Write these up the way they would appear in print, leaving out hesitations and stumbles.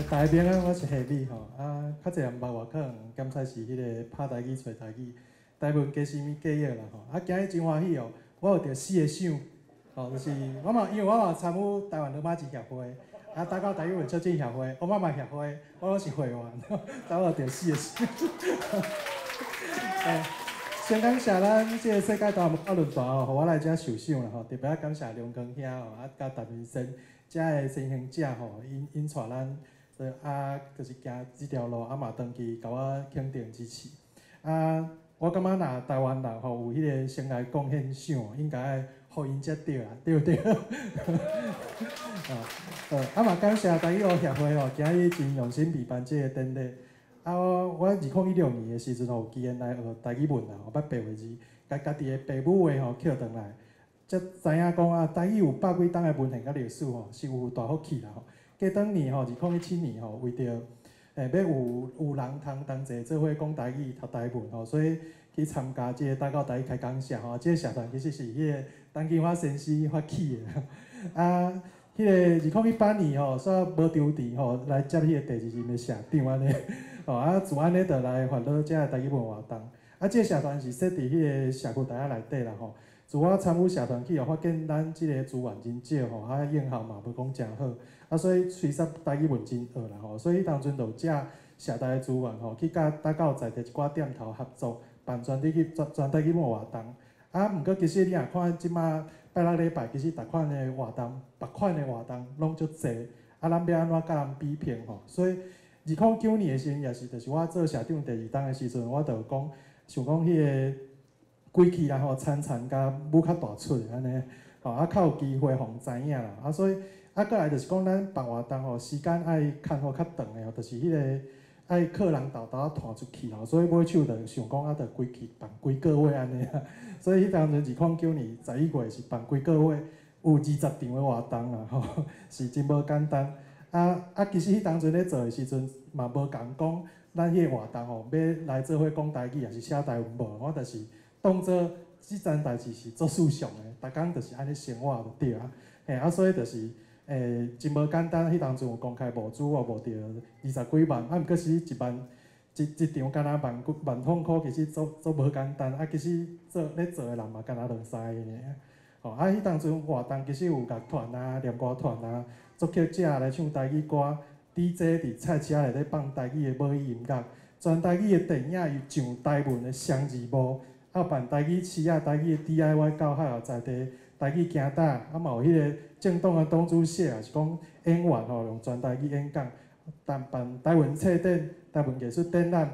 大家平安，我是夏美吼。啊，較濟人捌我，可能敢猜是彼个拍台語、揣台語，台文加啥物記憶啦吼。啊，今日真歡喜哦，我有著四个賞，吼，就是我嘛，因為我嘛參與台灣羅馬字協會，啊，打到台語文促進協會，我媽媽協會，我攏是會員，所以我有著四個賞。先感謝咱這個世界台灣文化論壇吼，予我來遮受賞啦吼，特別愛感謝梁光兄吼，啊，佮陳明生遮的先行者吼，𪜶𪜶帶咱，啊，就是行這條路，啊嘛長期共我肯定支持。啊，我感覺若台灣人吼有彼个生涯貢獻賞，應該愛予𪜶才對啊，對毋對？啊，啊嘛感謝台語學協會吼，今日真用心備辦這个典禮。啊，我2016年的時陣吼，有機緣來學台語文啊，捌白話字，共家己的爸母話吼抾轉來，才知影講啊，台語有百幾冬的文獻佮歷史吼，是有大福氣啦吼。過當年吼，2017年吼，為著欲有人通同齊做伙講台語、讀台文吼，所以去參加這个打狗台語開講社吼。這个社團其實是彼个陳金發先生發起的。啊，彼个2018年吼，煞無場地吼，來接彼個第二任的社長按呢。吼啊，自按呢就來發起這个台語文活動。啊，這个社團是設佇彼个社區大學內底啦吼。自我參與社團起後，發現咱這个資源真少吼，啊，應效嘛無講誠好，啊，所以隨煞台語文真學啦吼。所以彼當陣就有借社大的資源吼，去佮打狗在地一寡店頭合作，辦全台語文活動。啊，毋過其實你若看這馬拜六禮拜，其實逐款的活動，別款的活動攏足濟。啊，咱欲按怎佮人比拼吼？所以2009年的時陣，也是就是我做社長第二冬的時陣，我就講想講彼个機器啦吼，田田共舞較大出按呢，吼啊較有機會予人知影啦。啊，所以啊，閣來就是講咱辦活動吼，時間愛牽予較長的吼，就是彼个愛客人沓沓仔湠出去吼，所以尾手就想講啊，就規氣辦規個月按呢啊。所以彼當陣2009年11月是辦規個月，有20場的活動啊吼，是真無簡單。啊啊，其實彼當陣咧做的時陣嘛無共講，咱彼个活動吼，欲來做伙講台語，抑是寫台文無，我就是當做這件代誌是做事上的，逐工就是按呢生活就對啊。嘿，啊，所以就是真無簡單。彼當陣有公開募資，我募著二十幾萬，啊，毋過是一萬一一場敢若萬幾萬通箍，其實足足無簡單。啊，其實做咧做的人嘛，敢若兩三个爾。吼，啊，彼當陣活動其實有樂團啊、念歌團啊、作曲者來唱台語歌，DJ 佇菜市仔內底放台語的母語音樂，全台語的電影又上台文的雙字幕，啊，辦台語市仔、台語的 DIY 教學，在地台語行搭，啊嘛有彼个政黨的黨主席，也是講演員吼，用全台語演講，辦辦台文冊展、台文藝術展覽，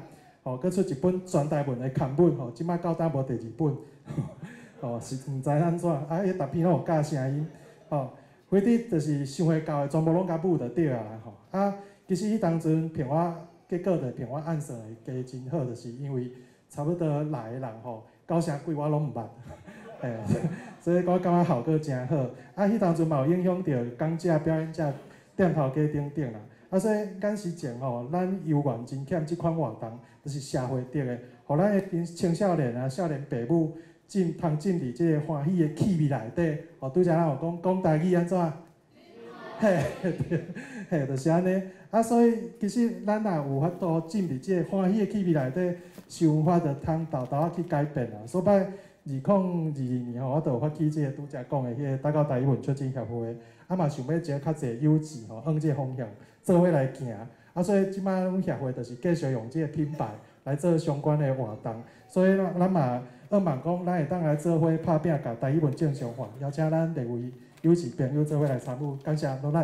吼，閣出一本全台文的刊本，吼，這馬到今無第二本，吼，是毋知按怎，啊，彼逐篇攏有教聲音，吼，反正就是想會到的，全部攏共舞就對啊啦，吼，啊，其實彼當陣評我結果就評我按算會加真好，就是因為差不多來的人吼，九成幾我攏毋捌，嘿，所以我感覺效果誠好。啊，彼當陣嘛有影響著講者、表演者、店頭家等等啦。啊，所以眼時前吼，咱猶原真欠這款活動，就是社會的的，予咱的青少年啊、少年爸母進通進佇這个歡喜的氣味內底。吼，拄才咱有講講台語按怎？嘿，對，嘿，就是按呢。啊，所以其實咱若有法度進佇這個歡喜的氣味內底，想法就通沓沓仔去改變啦。所以2022年吼，我就有發起這个拄才講的彼个打狗台語文促進協會，啊嘛想欲招較濟有志吼，向這个方向做伙來行。啊，所以這擺阮協會就是繼續用這個品牌來做相關的活動。所以咱嘛向望講，咱會當來做伙拍拚，共台語文正常化，邀請咱列位有志朋友做伙來參與，感謝努力。